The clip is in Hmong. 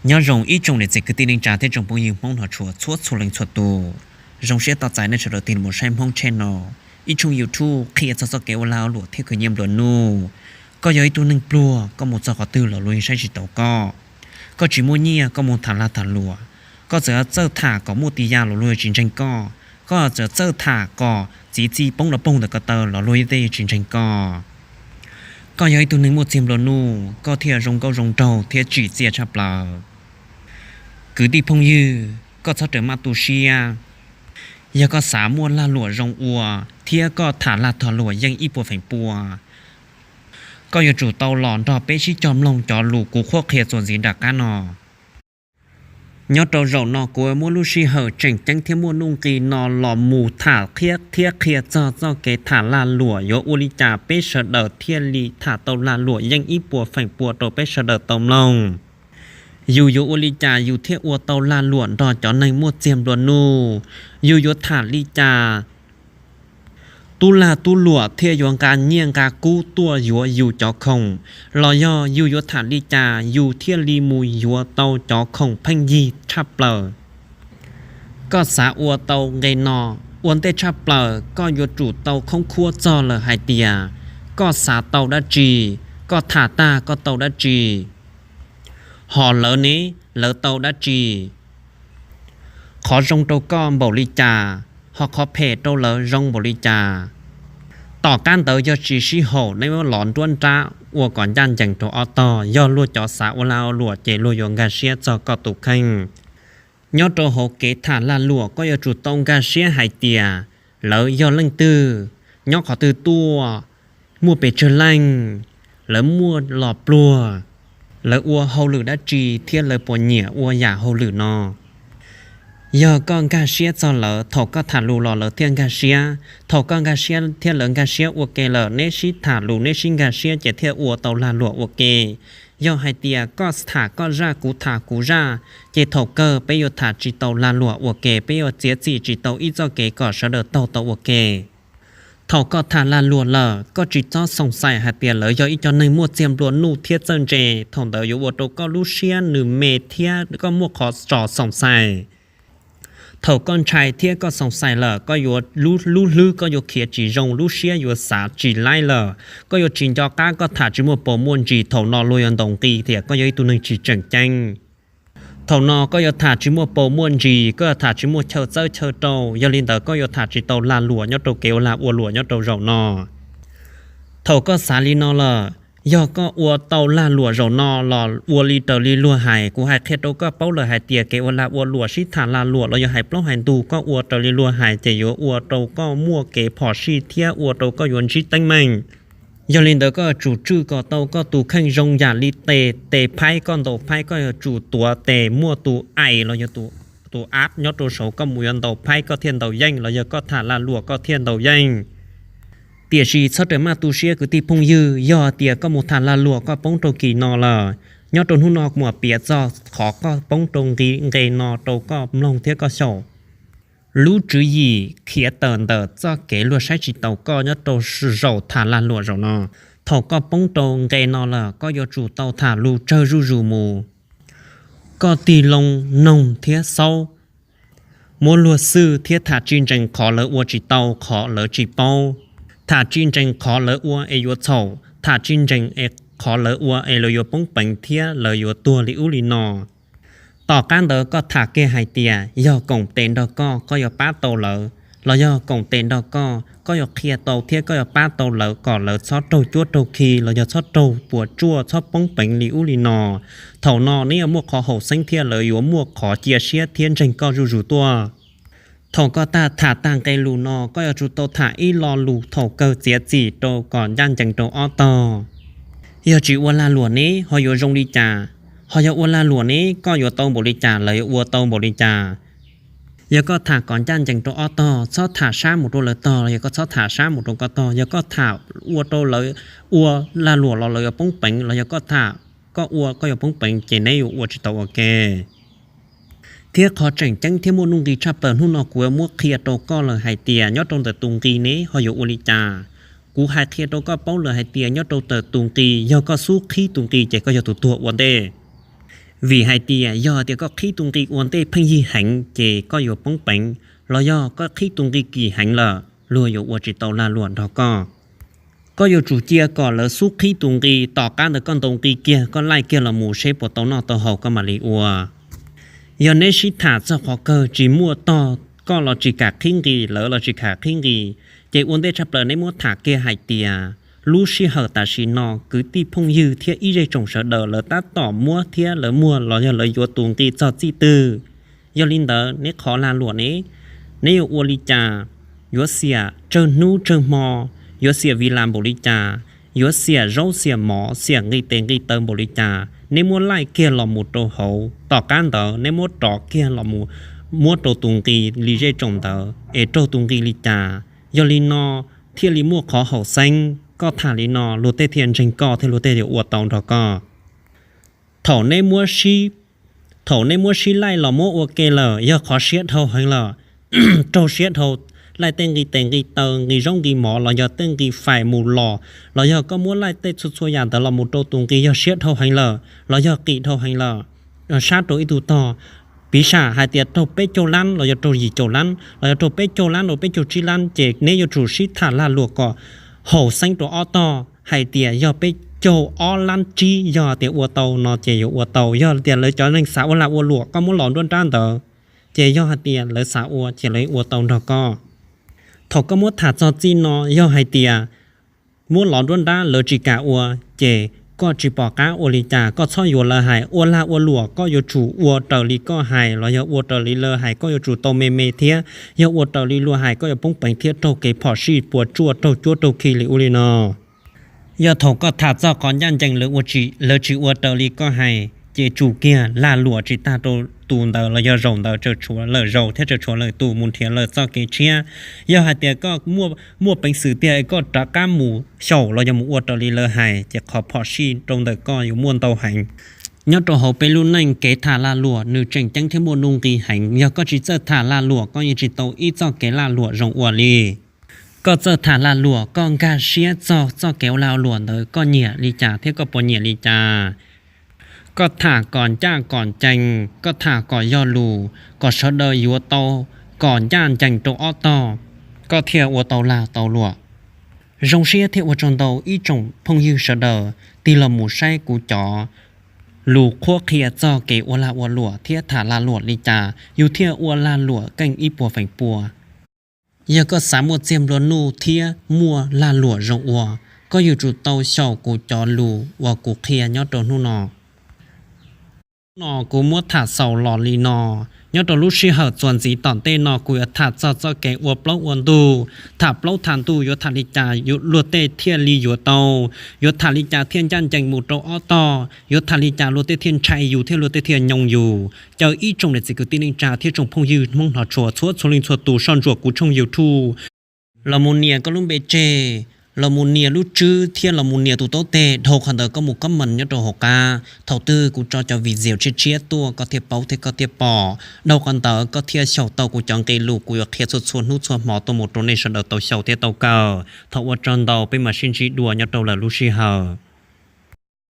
Nyob zoo ib tsoom niam txiv kwv tij neej tsa thiab tsoom phooj ywg Hmoob hmov tshua txhua txhua leej txhua tus. Zoo siab tos txais nej sawv daws tig los saib Hmoob channel, ib tshooj YouTube qhia txog txoj kev ua lag ua luam thiab khwv nyiaj nplua nuj. Koj yog ib tug neeg pluag, koj mus txog qhov twg los luag yeej saib tsis taus koj. Koj tsis muaj nyiaj, koj mus tham lag tham luam, koj txawm txawj tham kom muaj tis ya los luag tsis ntseeg koj. Koj txawm txawj tham kom txiv txi poob los poog ntawm ko taw los luag tej tsis ntseeg koj. Koj yog ib tug neeg muaj txiag nplua nuj, koj thiaj zoo nkauj zoo nraug thiab tsim txiaj tshaj plaws. Kwv tij phooj ywg, koj txhob rawm maj tu siab. Yog koj xav muaj lag luam zoo ua thiab koj tham lag tham luam yeej ib puas feem pua, koj yuav tsum tau los nrog peb sib cog mloog cov lus kuv qhuab qhia txuas ntxiv nram qab no. Nyob rau zaum no kuv muab lub sij hawm tseem ceeb thiab muaj nuj nqis no los mus tham thiab qhia txog txoj kev tham lag luam yuav ua li cas peb sawv daws thiaj li tham tau lag luam yeej ib puas feem pua rau peb sawv daws tau mloog. Yus yuav ua li cas yus thiaj ua tau lag luam nrog cov neeg muaj txiag nplua nuj? Yus yuav tham li cas tub lag tub luam thiaj yuav nqa nyiaj nqa kub tuaj yuav yus cov khoom? Los yog yus yuav tham li cas yus thiaj li mus yuav tau cov khoom pheej yig tshaj plaws? Koj xav ua tau nqe no, ua ntej tshaj plaws koj yuav tsum tau khoob khuab txog lawm hais tias koj xav tau dab tsi, koj tham tag koj tau dab tsi, hos lawv ne, lawv tau dab tsi? Qhov zoo rau koj npaum li cas, hos qhov phem rau lawv zoo npaum li cas? Tom qab ntawd yog tsis sib haum neb muab los nruab nrab ua kom ncaj ncees rau ob tog. Yog luag cov xav ua lag ua luam ces luag yuav nkag siab txog koj tus kheej. Nyob rau hauv kev tham lag luam koj yuav tsum tau nkag siab hais tias lawv yog leej twg, nyob qhov twg tuaj, muaj pes tsawg leej, lawv muaj los pluag, lawv ua hauj lwm dab tsi thiab lawv puas nyiam ua yam hauj lwm no. Yog koj nkag siab txog lawv, thaum koj tham lus los lawv thiaj nkag siab. Thaum koj nkag siab thiab lawv nkag siab ua ke lawm, neb sib tham lus neb sib nkag siab ces thiaj ua tau lag luam ua ke. Yog hais tias koj tham koj zaj kuv tham kuv zaj, ces thaum kawg peb yuav tham tsis tau lag luam ua ke, peb yuav txiav txim tsis tau ib txoj kev kom sawv daws taug tau ua ke. Thaum koj tham lag luam lawm koj tsis txhob xoom xaim hais tias lawv yog ib co neeg muaj txiag nplua nuj thiab txawj ntse, thaum ntawd yuav ua rau koj lub siab nws me thiab koj muaj qhov txom xoom xaim. Thaum koj ntshai thiab koj xoom xaim lawm koj yuav lub hlwb koj yuav khiav tsis zoo, lub siab yuav xav tsis laib lawm, koj yuav tsis nco qab, koj tham tsis muaj paus muaj ntsis, thaum no luag yuav ntaus nqi tias koj yog ib tug neeg tsis tseem ceeb. Thaum no koj yuav tham tsis muaj paus muaj ntsis, koj yuav tham tsis muaj chaw txawb chaw rau, yog li ntawd koj yuav tham tsis tau lag luam nyob rau kev ua lag ua luam nyob rau zaum no. Thaum koj xav li no lawm, yog koj ua tau lag luam zaum no los ua li raws li luag hais, kuv hais qhia rau koj paub lawm hais tias kev ua lag ua luam sib tham lag luam los yog hais plaub hais ntug koj ua raws li luag hais ces yuav ua rau koj muaj kev phom sij thiab ua rau koj yuav ntsib teeb meem. Yog li ntawd koj yuav tsum tswj kom tau koj tus kheej zoo yam li tes, tes phaib koj ntaus phaib koj yuav tsum tuav tes muaj tus ais los yog tus app nyob rau saud, koj mus yuav ntaus phaib koj thiaj ntaus yeej los yog koj tham lag luam koj thiaj ntaus yeej. Tiam sis txhob rawm maj tu siab kwv tij phooj ywg, yog tias koj mus tham lag luam koj poob rau kis no lawm, nyob rau hnub no kuv mam piav txog qhov koj poob rau nqi nqe no rau koj mloog thiab koj xyaum. Lub tswv yim khiav tawm ntawm txoj kev luag saib tsis taus koj nyob rau zaum tham lag luam zaum no. Thaum koj poob rau nqe no lawm koj yuav tsum tau tham lus tsawg zuj zus mus. Koj tig loo noog thiab xaub, muab luag xwj thiab tham tsis ntsees qhov lawv ua tsis tau, qhov lawv tsis paub, tham tsis ntsees qhov lawv ua es yuav txhaum, tham tsis ntsees es qhov lawv ua es lawv yuav poob peev thiab lawv yuav tuag li ub li no. Tom qab ntawd koj tham kiag hais tias yog koom tes nrog koj, koj yuav pab tau lawv, los yog koom tes nrog koj, koj yuav qhia tau thiab koj yuav pab tau lawv kom lawv txhob raug cuab raug khi los yog txhob raug puas tsuaj txhob poob peev li ub li no. Thaum no neb yuav muaj qhov haum xeeb thiab lawv yuav muaj qhov cia siab thiab ntseeg koj zuj zus tuaj. Thaum koj tham tag nqe lus no koj yuav tsum tau tham ib lo lus thaum kawg txiav txim rau kom ncaj ncees rau ob tog. Yog tsis ua lag luam ne ho yuav zoo li cas? Ho yog ua lag luam ne koj yuav tau npaum li cas, lawv yuav ua tau npaum li cas? Yog koj tham kom ncaj ncees rau ob tog, txhob tham sab mus rau lawv tog los yog koj txhob tham sab mus rau koj tog. Yog koj tham ua rau lawv, ua lag luam los lawv yuav poob peev, los yog koj tham, koj ua koj yuav poob peev ces neb yuav ua tsis tau ua ke. Thiab qhov tseem ceeb thiab muaj nuj nqis tshaj plaws hnub no kuv yuav muab qhia rau koj lawm hais tias nyob rau ntawm tus nqi ne ho yuav ua li cas. Kuv hais qhia rau koj paub lawm hais tias nyob rau ntawm tus nqi, yog koj xub qhib tus nqi ces koj yog tus tuag ua ntej. Vim hais tias yog tias koj qhib tus nqi ua ntej pheej yig heev ces koj yuav poob peev, los yog koj qhib tus nqi kim heev lawm luag yuav ua tsis tau lag luam nrog koj. Koj yuav tsum cia kom lawv xub qhib tus nqi, tom qab ntawd koj ntaus nqi kiag, koj laij kiag los mus seb puas tau noj tau haus koj mam li ua. Yog neb sib tham txog qhov kawg tsis muaj tog, koj los tsis kam qhib nqi, lawv los tsis kam qhib nqi, ces ua ntej tshaj plaws neb muab tham kiag hais tias lub sij hawm tam sim no kwv tij phooj ywg thiab ib zej tsoom sawv daws lawv tab tom muab thiab lawv muag los yog lawv yuav tus nqi txog txij twg. Yog li ntawd neb qhov lag luam ne, neb yuav ua li cas? Yuav xiam tsawg hnub tsawg hmo, yuav xiam vi las npaum li cas, yuav xiam zaub xiam mov, xiam nqi tes nqi taw npaum li cas, neb muab laij kiag los mus rau hauv, tom qab ntawd neb muab rov kiag los mus muab rau tus nqi li zej tsoom ntawd es raug tus nqi li cas. Yog li no thiaj li muaj qhov haum xeeb. Koj tham li no luag tej thiaj ntseeg koj thiab luag tej yuav ua tau nrog koj. Thaum neb muab sib, thaum neb muab sib laij los muab ua ke lawm yog qhov siab dhau heev lawm, raug siab dhau. Laij tej nqi tes nqi taw, nqi zaub nqi mov los yog tej nqi fais mus los, los yog koj muab laij tej txhua txhua yam ntawd los mus rau tus nqi yog siab dhau heev lawm los yog qis dhau heev lawm, sab rau ib tug tog, piv xam hais tias raug peb caug lab los yog raug yim caum lab los yog raug peb caug lab rau peb caug tsib lab ces neb yuav tsum sib tham lag luam kom haum xeeb rau ob tog hais tias yog peb caug ob lab tsib, yog tias ua tau no ces yuav ua tau, yog tias lawv cov neeg xav ua lag ua luam koj muab los nruab nrab ntawd, ces yog hais tias lawv xav ua ces lawv ua tau nrog koj. Thaum koj muab tham txog txij no yog hais tias muab los nruab nrab lawv tsis kam ua, ces koj tsis pom qab ua li cas, koj txhob yuav lawv hais. Ua lag ua luam koj yuav tsum ua raws li koj hais los yog ua raws li lawv hais, koj yuav tsum tau me me thiab. Yog ua raws li luag hais koj yuav poob peev thiab raug kev phom sij puas tsuaj raug cuab raug khi li ub li no. Yog thaum koj tham txog qhov ncaj ncees lawv tsis ua raws li koj hais ces tsum kiag, lag luam tsis tag rau tus ntawd los yog zaus ntawd, tseem tshuav lawm zaus thiab tseem tshuav lawm tus mus nrhiav lawm txoj kev tshiab. Yog hais tias koj muaj peev xwm tiag koj rov qab mus xyaum los yog mus ua raws li lawv hais ces qhov phom sij rau ntawm koj yuav muaj ntau heev. Nyob rau hauv peb lub neej kev tham lag luam nws tseem ceeb thiab muaj nuj nqis heev, yog koj tsis txawj tham lag luam koj yeej tsis tau ib txoj kev lag luam zoo ua li. Koj txawj tham lag luam koj nkag siab txog txoj kev ua lag ua luam ntawd koj nyiam li cas thiab koj puas nyiam li cas. Koj tham kom ncaj kom ncees, koj tham kom yog lus kom sawv daws yuav tau, kom ncaj ncees rau ob tog, koj thiaj ua tau lag tau luam. Zoo siab thiab ua tsaug ntau ib tsoom phooj ywg sawv daws tig los mus saib kuv cov lus qhuab qhia txog kev ua lag ua luam thiab tham lag luam li cas yus thiaj ua lag luam keej ib puas feem pua. Yog koj xav muaj txiag nplua nuj thiab muaj lag luam zoo ua, koj yuav tsum tau xyaum kuv cov lus uas kuv qhia nyob rau hnub no. Hnub no kuv muab tham xaus los li no. Nyob rau lub sij hawm txuas ntxiv tom ntej no kuv yuav tham txog txoj kev ua plaub ua ntug, tham plaub tham ntug yuav tham li cas luag tej thiaj li yuav tau, yuav tham li cas thiaj ncaj ncees mus rau ob tog, yuav tham li cas luag tej thiaj ntshai yus thiab luag tej thiaj nyoog yus. Caw ib tsoom niam txiv kwv tij neej tsa thiab tsoom phooj ywg Hmoob hnov tshua txhua txhua leej txhua tus soj ntsuam kuv tshooj YouTube los mus nias koj lub npe tseg, los mus nias lub tswb thiab los mus nias tus taub teg, dhau qhov ntawd koj mus comment nyob rau hauv qab. Thaum twg kuv tso cov video tshiab tshiab tuaj koj thiaj paub thiab koj thiaj pom. Dhau qhov ntawd koj thiaj xyaum tau kuv cov nqe lus kuv yuav qhia txhua txhua hnub txhua hmo tuaj mus rau nej sawv daws tau xyaum thiab tau kawm. Thov ua tsaug ntau, peb mam sib ntsib dua nyob rau lwm lub sij hawm.